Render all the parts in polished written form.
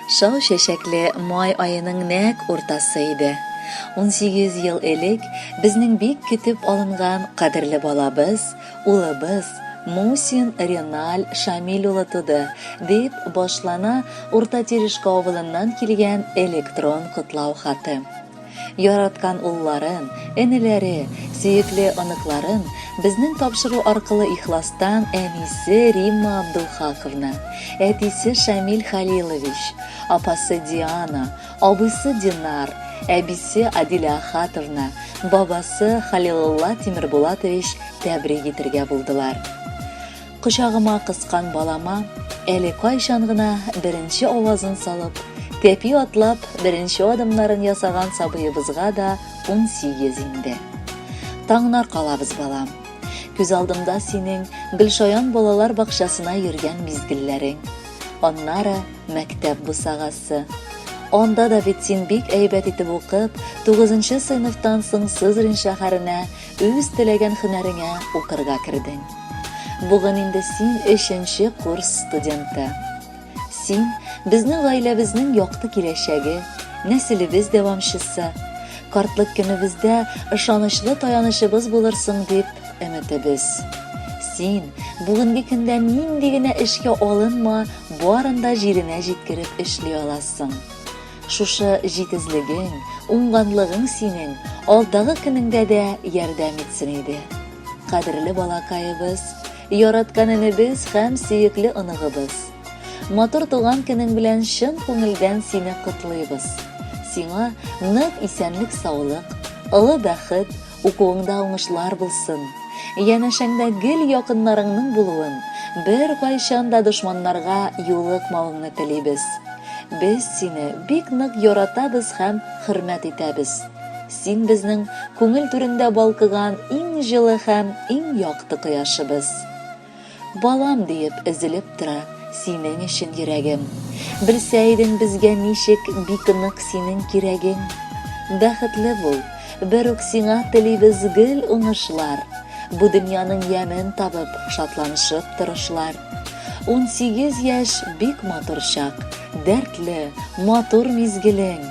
Шау чәчәкле май аеның нәкъ уртасы иде. 18 ел элек безнең бик көтеп алынган кадерле балабыз, улыбыз Мусин Реналь Шамил улы туды, дип башлана Урта Терешка авылыннан килгән электрон котлау хаты. Яраткан улларын, энеләре, сөекле оныкларын безнең тапшыру аркылы ихластан әнисе Римма Абдулхаковна, әтисе Шамил Халилович, апасы Диана, абыйсы Динар, әбисе Адилә Ахатовна, бабасы Халилулла Тимербулатович тәбрик итергә булдылар. Кочагыма кыскан балама әле кайчан гына беренче авазын салып, тәпи атлап беренче адымнарын ясаган сабыебызга да 18 инде. Таңнар калабыз, балам. Күз алдымда синең Гөлшаян балалар бакчасына йөргән мизгелләрең. Аннары мәктәп бусагасы. Анда да бит син бик әйбәт итеп укып, 9 сыйныфтан соң Сызрань шәһәренә үз теләгән һөнәреңә укырга кердең. Бүген инде син өченче курс студенты. Син безнең гаиләбезнең якты киләчәге, нәселебез дәвамчысы. Картлык көнебездә ышанычлы таянычыбыз булырсың дип өметебез. Син бүгенге көндә нинди генә эшкә алынма, барын да җиренә җиткереп эшли аласың. Шушы җитезлегең, уңганлыгың синең алдагы көнеңдә дә ярдәм итсен иде. Кадерле балакаебыз, яраткан энебез һәм сөекле оныгыбыз. Матур туган көнең белән чын күңелдән сине котлыйбыз. Сиңа нык исәнлек-саулык, олы бәхет, укуыңда уңышлар булсын. Янәшәңдә гел якыннарыңның булуын, беркайчан да дошманнарга юлыкмавыңны телибез. Без сине бик нык яратабыз һәм хөрмәт итәбез. Син безнең күңел түрендә балкыган иң җылы һәм иң якты кояшыбыз. Балам диеп өзелеп тора синең өчен йөрәгем. Белсә идең безгә ничек бик нык синең кирәгең. Бәхетле бул, бер үк сиңа телибез гел уңышлар. Бу дөньяның ямен табып, шатланышып торышлар. 18 яшь бик матур чак, Дәртле, матур мизгелең,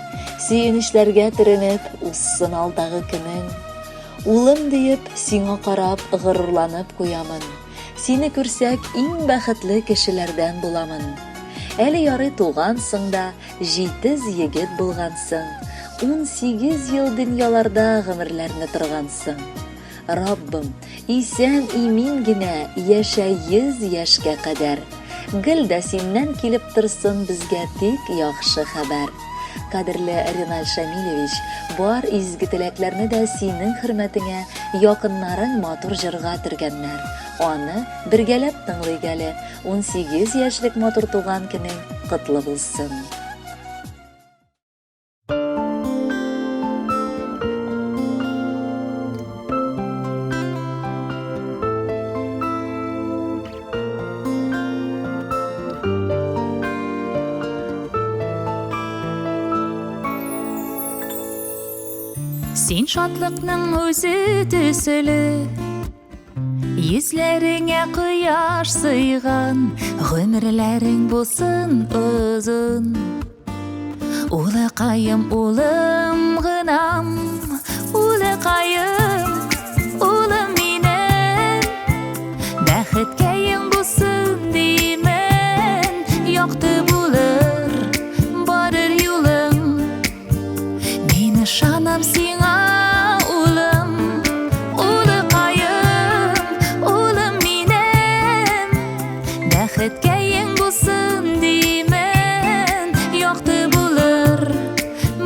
Сөенечләргә төренеп, Узсын алдагы көнең. Улым диеп, сиңа карап, Горурланып куямын. Сине күрсәк, иң бәхетле Кешеләрдән буламын. Әле ярый тугансың да, Җитез егет булгансың, 18 ел дөньяларда Гомерләрне торгансың. Раббым, исән-имин генә яшә 100 яшькә кадәр. Гел дә синнән килеп торсын безгә тик яхшы хәбәр. Кадерле Реналь Шамилевич, бар изге теләкләрне дә синең хөрмәтеңә якыннарың матур җырга төргәннәр. Аны бергәләп тыңлыйк әле. 18 яшьлек матур туган көнең котлы булсын! Син шатлыкның үзе төсле, Йөзләреңә кояш сыйган, Гомерләрең булсын озын. Улыкаем, улым гынам, Улыкаем, улым минем, Бәхеткәең булсын димен, Якты булыр барыр юлың. Мин ышанам сиңа, улым, улыкаем, улым минем. Бәхеткәең булсын димен, якты булыр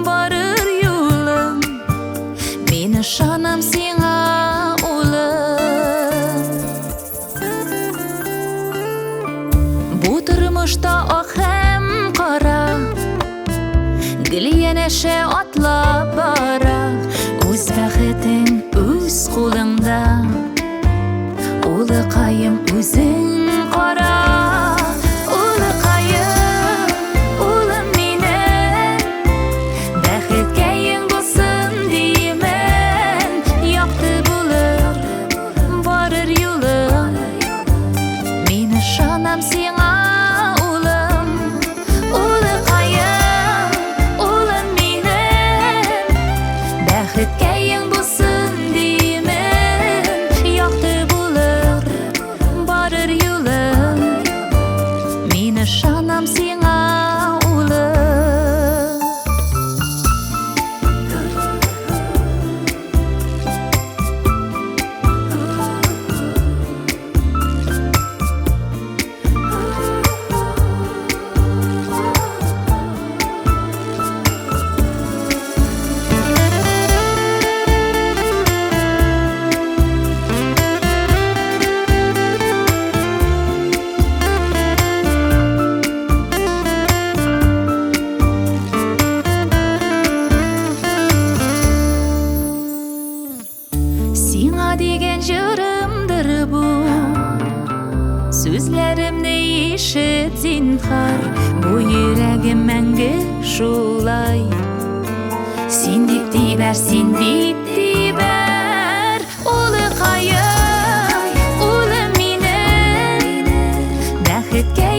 барыр юлың. Мин ышанам сиңа, улым. Бу тормышта ак һәм кара Гел янәшә атлап бара. Үз бәхетең үз кулыңда, Улыкаем, үзең кара. Улыкаем, улым минем, Бәхеткәең булсын димен, Якты булыр барыр юлың. Мин ышанам сиңа, улым, улыкаем, Ишет, зинһар, бу йөрәгем мәңге шулай. Син дип тибәр, син дип тибәр, улыкаем, улым минем, бәхеткә.